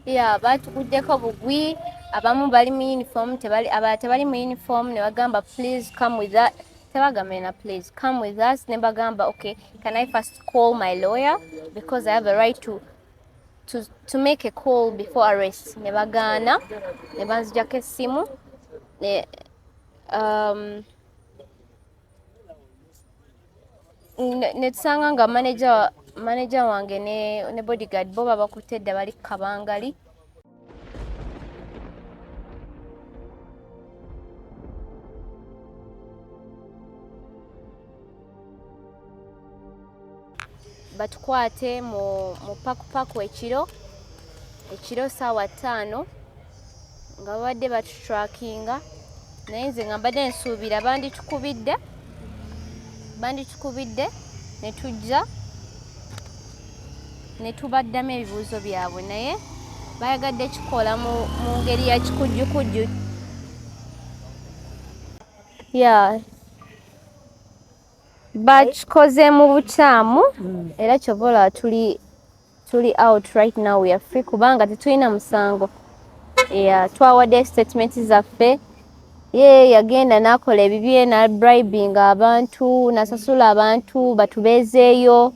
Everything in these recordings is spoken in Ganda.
Yeah, batuguddeko bugwi, abamu bali mu uniform, tebali, abalala tebali mu uniform, ne bagamba please come with us. Tebagamba na please come with us, ne bagamba okay, can I first call my lawyer because I have a right to make a call before arrest. Ne bagaana, ne banzijako essimu ne ne tusanga nga manager wange ne bodyguard bo babakutte dda, bali kabangali. Batukwate mu pakupaku ekiro 5:00 nga babadde batutrackinga, naye nze nga mbadde nsuubira banditukubidde ne tujja ne tubaddamu ebibuuzo byabwe, naye bayagadde kikola mu ngeri ya kikujjukujju. Yeah. Bakikoze mu bukyamu, era kyova olaba tuli out right now, we are free kubanga tetulina musango. Yeah, twawadde statement zaffe. Ye yagenda n'akola ebibye, na bribing abantu, n'asasula abantu batubeezeeyo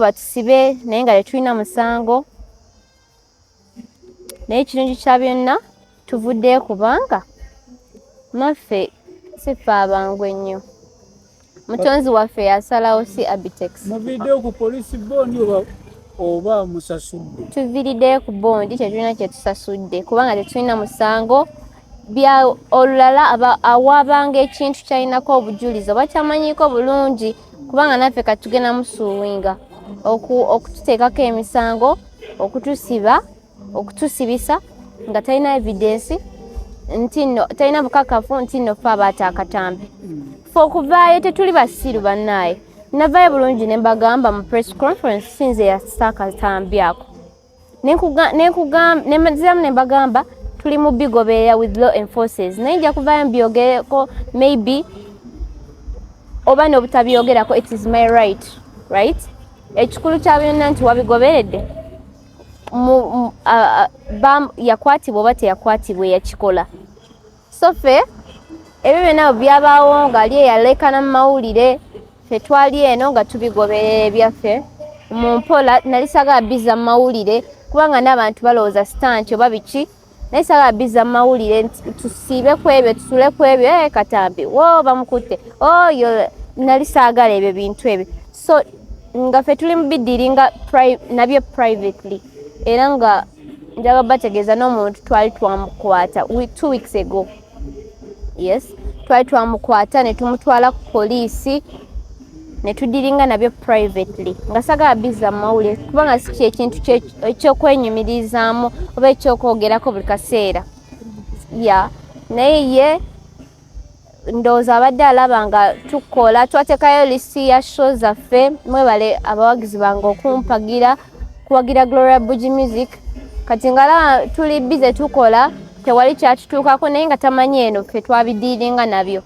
batusibe, naye nga tetulina musango. Naye ekirungi kya byonna tuvuddeyo kubanga naffe si ffe abangu ennyo. Mutonzi waffe yasalawo, si Abitex. Muviiriddeyo ku police bond oba musasudde? Tuviiriddeyo ku bond, tetulina kye tusasudde kubanga tetulina musango. Bya olulala awabanga ekintu kyalinako obujulizi oba kyamanyiiko bulungi, kubanga naffe kati tugenda musuuwinga okututeekako emisango, okutusiba, okutusibisa nga talina evidence nti nno talina bukakafu nti nno ffe abaata akatambi. Ffe okuvaayo tetuli basiru bannaaye. Navaayo bulungi ne mbagamba mu press conference si nze yassa akatambi ako. Nenziramu ne mbagamba tuli mu bigoberera with law enforcers, naye nja kuvaayo mbyogereko maybe oba n'obutabyogerako, it is my right, right? Ekikulu kya byonna nti wabigoberedde, yakwatibwa oba teyakwatibwa eyakikola. So ffe ebyo byonna byabaawo ng'ali eyaleekana mu mawulire, ffe twali eno nga tubigoberera ebyaffe mu mpola. Nali saagala bizza mu mawulire kubanga n'abantu balowooza stunt oba biki, naye saagala bizza mu mawulire nti tusiibe ku ebyo, tusule ku ebyo, katambi wo bamukutte oyo, nali saagala ebyo bintu ebyo. So nga ffe tuli mu bidiringa nabyo privately, era nga njagala bategeeza n'omuntu twali twamukwata 2 weeks ago. Yes, twali twamukwata ne tumutwala ku poliisi ne tudiringa nabyo privately, nga saagala bizza mu mawulire kubanga si kyekintu ekyokwenyumirizaamu oba ekyokwogerako buli kaseera. Yeah, naye ye ndowooza abadde alaba nga tukola, twateekayo lisiti ya show zaffe. Mwebale abawagizi bange okumpagira, kuwagira Gloria Bugie Music. Kati ng'alaba tuli busy tukola, tewali kyatutuukako, naye nga tamanyi eno ffe twabidiiringa nabyo.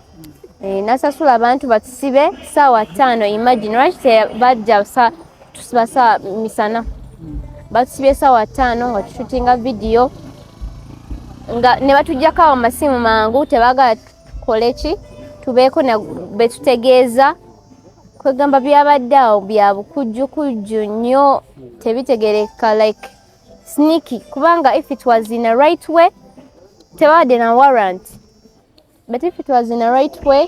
Nasasula abantu batusibe 5:00. Imagine, lwaki tebajja tusiba saa misana? Batusibye 5:00 nga tushutinga video, nga ne batuggyako awo masimu mangu, tebaagala tukole ki, tubeeko betutegeeza. Kwegamba byabadde awo bya bukujjukujju nnyo, tebitegeereka, like sneaky, kubanga if it was in a right way tebabadde na warrant, but if it was in a right way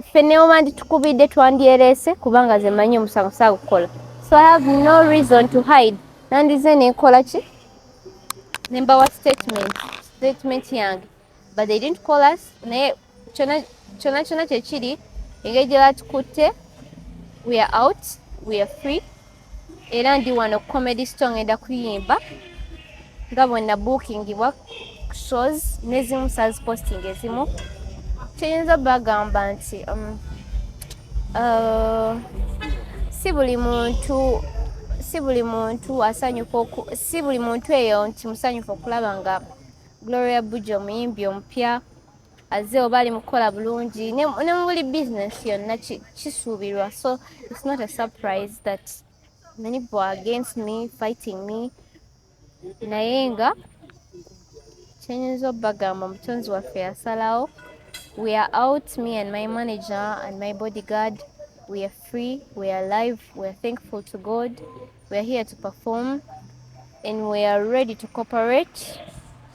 ffe ne banditukubidde twandyereese, kubanga ze mmanyi omusango saagukola, so I have no reason to hide. Nandize nenkola ki, ne mbawa statement yange, but they didn't call us. Naye kyonna kyonna kyonna kyekiri engeri gye batukutte, we are out, we are free. Era ndi wano Comedy Store ngenda kuyimba nga bwe nabookingibwa shows n'ezimu saziposting ezimu. Kiyinza bagamba nti si buli muntu asanyuka, si buli muntu eyo nti musanyufu okulaba nga Gloria Bugie omuyimbi omupya azze oba ali mukukola bulungi. Ne mu buli bizinesi yonna kisuubirwa, so it's not a surprise that Many people are against me, fighting me, naye nga kyenyinza obbagamba, Omutonzi waffe yasalawo. We are out, me and my manager and my bodyguard. We are free, we are alive, we are thankful to God. We are here to perform and we are ready to cooperate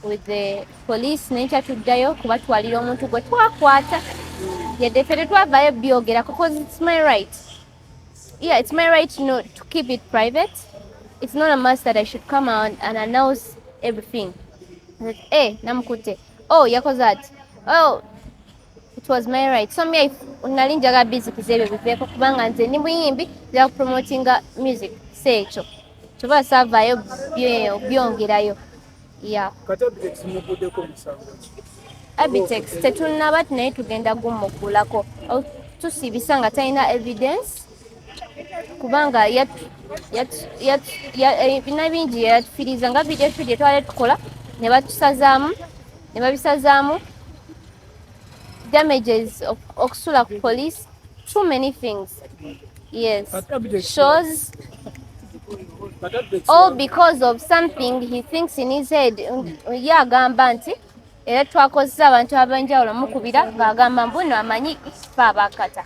with the police. Nenkya tuddayo kubatwalira omuntu gwe twakwata, yadde ffe tetwavaayo byogerako, 'cause it's my right. Yeah, it's my right to keep it private. It's not a must that I should come out and announce everything that, eh, namukutte, oh, yakoze ati, oh. It was my right. So me, nali njagala bizikiza ebyo biveeko, kubanga nze ndi muyimbi, nja kupromotinga music. Si ekyo kyoba saavaayo byongerayo, yeah. Kati Abitex muguddeko musango ki? Abitex tetunnaba, naye tugenda gumuggulako. Tusibisa nga talina evidence, kubanga bina bingi yatufiriza nga video shoot twali tukola ne batusazaamu ne babisazaamu, damages, okusula ku police, too many things, yes. But Abitex- Shows But Abitex- all because of something he thinks in his head. Ye agamba nti era twakozesa abantu ab'enjawulo mukubira ng'agamba mbu nno amanyi fe abakata.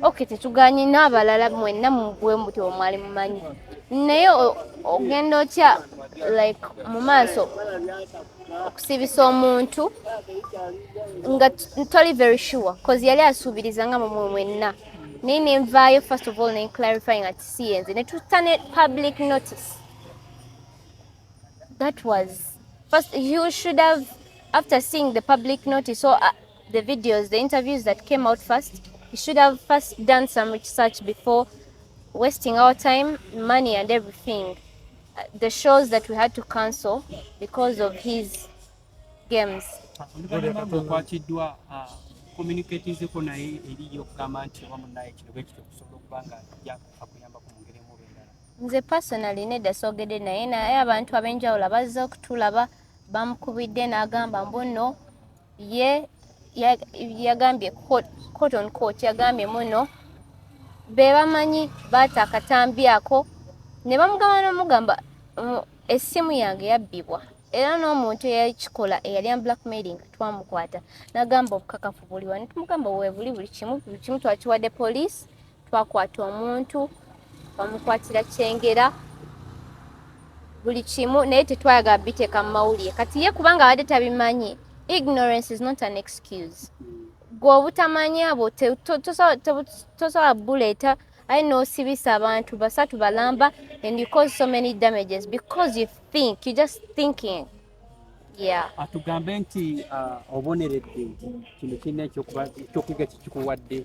Okay, tetuganye n'abalala mwenna mugwe mutyo mwali mumanyi, naye ogenda otya like mu maaso okusibisa omuntu nga toli very sure? 'Cause yali asuubiriza nga mumwe mwenna, naye nenvaayo first of all ne clarifying ati si yenze, ne tuta ne public notice. That was first. You should have, after seeing the public notice or the videos, the interviews that came out first, you should have first done some research before wasting our time, money and everything. The shows that we had to cancel because of his games. Oluvannyuma ng'okwatiddwa, communicatinzeko naye eriyo okugamba nti oba munnaye kino bwe kityo okusobola okuba nga ajja akuyambako mu ngeri emu oba endala? Nze personally nedda, soogedde naye, naye abantu ab'enjawulo abazze okutulaba bamukubidde n'agamba mbu nno ye yagambye quote on quote, yagambye muno be bamanyi baata akatambi ako ne bamugamba n'omugamba, essimu yange yabbibwa era n'omuntu eyakikola eyali am blackmailing twamukwata." N'agamba obukakafu buliwa? Ne tumugamba weebuli, buli kimu, buli kimu twakiwadde police. Twakwata omuntu, twamukwatira Kyengera, buli kimu, naye tetwayagala biteeka mu mawulire. Kati ye kubanga abadde tabimanyi, ignorance is not an excuse. Gwe obutamanya bwo tosobola buleeta aye n'osibisa abantu basatu balamba and you cause so many damages because you think, you just thinking, yeah. Atugambe nti oboneredde nti kino kirina ekyokuyiga kikikuwadde?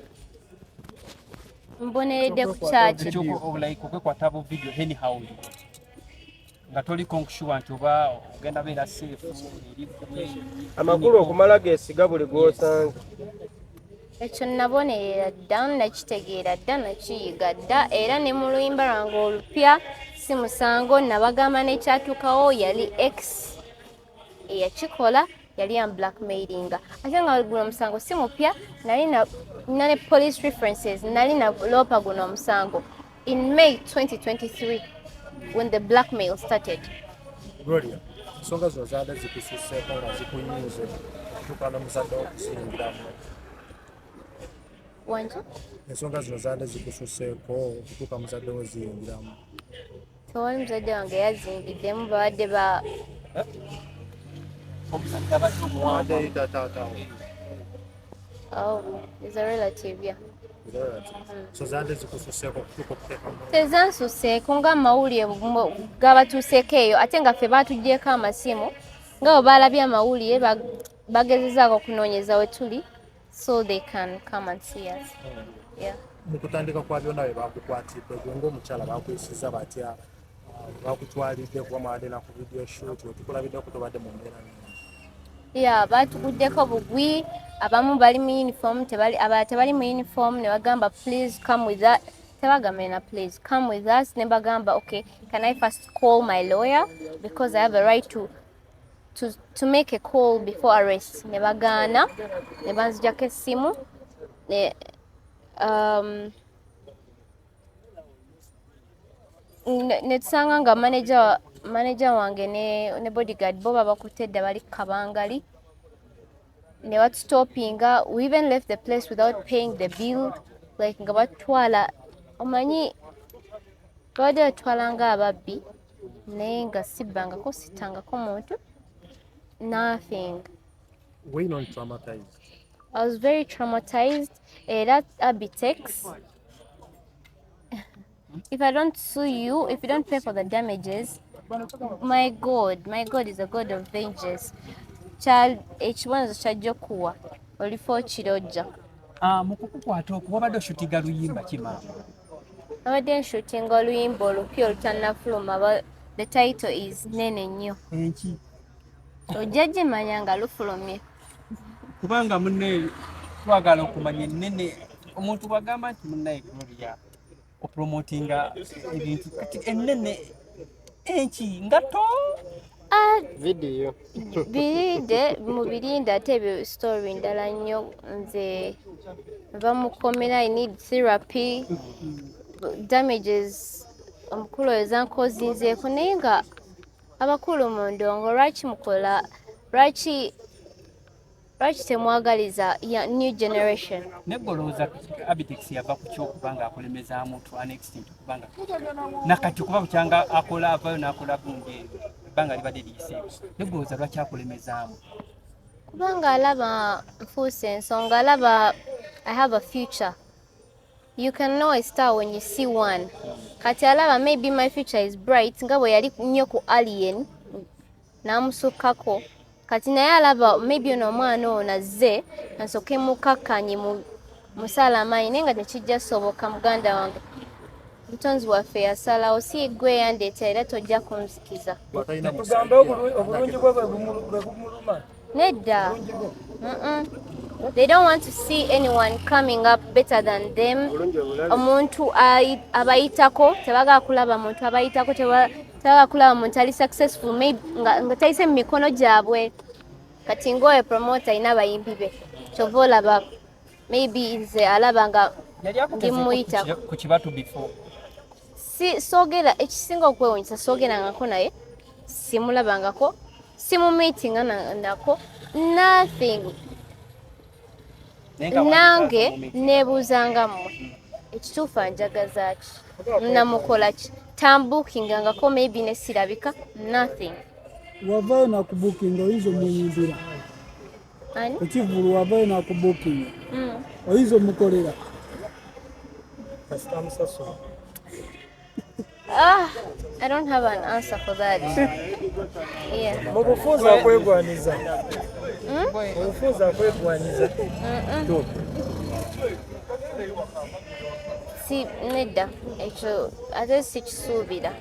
Mboneredde ku kyaki? Like okwekwata bu video anyhow nga toli sure nti oba ogenda beera safe eri gwe. Amakulu okumala geesiga buli gw'osanga. Ekyo nabonerera dda, nakitegeera dda, nakiyiga dda, era ne mu luyimba lwange olupya si musango nabagamba nekyatuukawo yali ex eyakikola, yali am blackmailinga, ate nga guno omusango si mupya. Nali nina ne police references, nali naloopa guno omusango in May 2023 when the blackmail started. Gloria, ensonga zino zaadde zikususseeko nga zikunyinze okutuuka n'omuzadde okuziyingiramu? Wanje? Ensonga zino zaadde zikususseeko okutuuka muzadde wo ziyingiramu? Tewali muzadde wange yazingiddemu, babadde ba Omusajja abadde omuwanvu. Abadde taatawo. Oh, is a relative, yeah. So zaadde zikususseeko okutuuka okuteeka mu Tezansuseeko ng'amawulire gabatuuseeko eyo, ate nga ffe baatugyeko amasimu nga bwe balabye amawulire bagezezaako okunoonyeza we tuli so they can come and see us, yeah. Mu kutandika kwa byonna bwe bakukwatidde, gwe ng'omukyala bakuyisiza batya? Ah, bakutwalidde kuba mwabadde na ku video shoot, wetukulabiddeko tobadde mu mbeera nnungi. Yeah, batuguddeko bugwi, abamu bali mu uniform, tebali, abalala tebali mu uniform, ne bagamba, "Please come with us." Tebagamba na "Please come with us." Ne bagamba, "Okay, can I first call my lawyer, because I have a right to make a call before arrest." Ne bagaana ne banzijako essimu ne Netusanga nga manager wange ne bodyguard bo babakutte dda, bali kabangali ne batustopinga. We even left the place without paying the bill, like nga batwala, omanyi babadde batwala nga ababbi, naye nga sibbangako, sittangako muntu, nothing. Were you not traumatized? I was very traumatized. Era Abitex, if I don't sue you, if you don't pay for the damages, my God, my God is a God of vengeance. Ekibonerezo kyajja okuwa olifa okirojja. Ah, mu kukukwata okwo wabadde oshootinga luyimba ki, maama? Abadde nshootinga oluyimba olupya olutannafuluma. The title is Nene Nnyo. Enki? Ojja gimanya nga lufulumye. Kubanga munne twagala okumanya ennene, omuntu bwagamba nti munnaye Gloria opromotinga ebintu, kati ennene enki ngato? Ah, Vidiyo. Birinde mubirinde, ate ebyo story ndala nnyo. Nze nva mukomera, I need therapy. Damages omukulu oyo zankozinzeeko, naye nga abakulu mu ndongo lwaki mukola, lwaki temwagaliza ya new generation? Negolowooza Abitex yava ku kyokuba nga akulemezaamu to an extent, kubanga nakati kuba bukyanga akola avayo n'akola gundi eyo, ebbanga libadde liyiseeko, negolowooza lwaki akulemezaamu? Kubanga alaba nfuuse ensonga, alaba I have a future. You can know a star when you see one. Kati alaba maybe my future is bright, nga bwe yali nnyo ku Alien n'amusukkako, kati naye alaba maybe ono omwana ono azze ansooke mukakkanye mu musaala amaanyi, naye nga tekijja soboka. Muganda wange, mutonzi waffe yasalawo, si gwe yandeeta, era tojja kunzikiza. Bw'atalina Tugambe musajja. Obulungi bwe bwe bumuluma. Nedda. Obulungi bwe. They don't want to see anyone coming up better than them. Obulungi obulabe. Omuntu abayitako tebagala kulaba muntu abayitako, tebagala kulaba muntu ali successful, maybe nga tayise mu mikono gyabwe. Kati ng'oyo promoter alina abayimbi be, kyova olaba maybe nze alaba nga Yali akutezeeko ndi muyitako. ku kibatu before? Si soogera, ekisinga okwewunyisa, soogerangako naye, simulabangako, simumeetinga nako, nothing. Naye nga Nange wandika mu meeting. neebuuzanga mmwe, ekituufu anjagaza ki? Namukola ki? Tambookingangako, maybe ne sirabika, nothing. Wavayo nakubookinga, oyinza omuyimbira? Ani? Ekivulu wavayo nakubookinga, oyinza omukolera? Kasita musasula. Ah, I don't have an answer for that. Yeah. Mu bufunze akwegwaniza. Mu bufunze akwegwaniza. Si nedda, ekyo ate sikisuubira.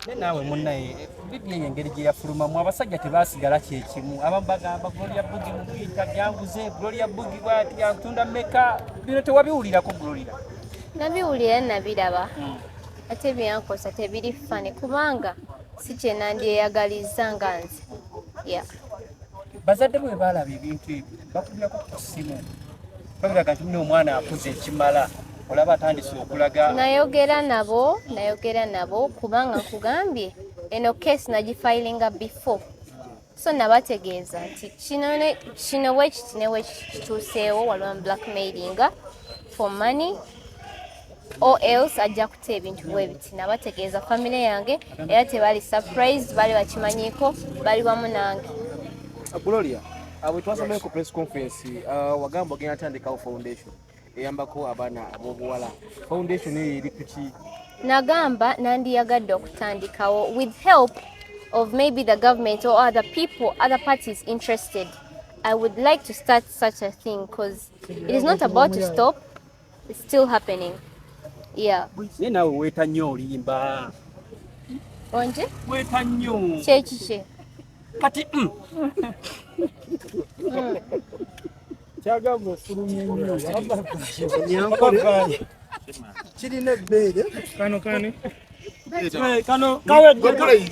Naye naawe munnaye, vidiyo eyo engeri gye yafulumamu, abasajja tebaasigala kyekimu. Abamu bagamba Gloria Bugie mumuyita byanguze, Gloria Bugie bwati atunda mmeka. Bino tewabiwulirako, Gloria? Nabiwulira, nabiraba, ate byankosa tebiri funny, kubanga si kye nandyeyagalizza nga nze, yeah. Bazadde bwe baalaba ebintu ebyo, bakubirako ku ssimu, babiraga nti mune omwana akuze ekimala, olaba atandise okulaga? Nayogera nabo, nayogera nabo, kubanga nkugambye eno case nagifilinga before, so nabategeeza nti kino kino bwekiti ne bwekiti kituuseewo, waliwo blackmailinga for money or else ajja kuta ebintu bwe biti. Nabategeeza famire yange, era tebali surprised, bali bakimanyiiko, bali wamu nange. Gloria, bwe twasomeye ku press conference, wagamba ogenda tandikawo foundation eyambako abaana ab'obuwala. Foundation eyo eri kuki? Nagamba nandiyagadde okutandikawo with help of maybe the government or other people, other parties interested. I would like to start such a thing because it is not about to stop. It's still happening, yeah. Naye naawe weeta nnyo olimba. Onje? Weeta nnyo. Kyekiki? Kati. Kyagamba ofulumye nnyo. Kirina ebbeere. Kano kani? Kano kawedde.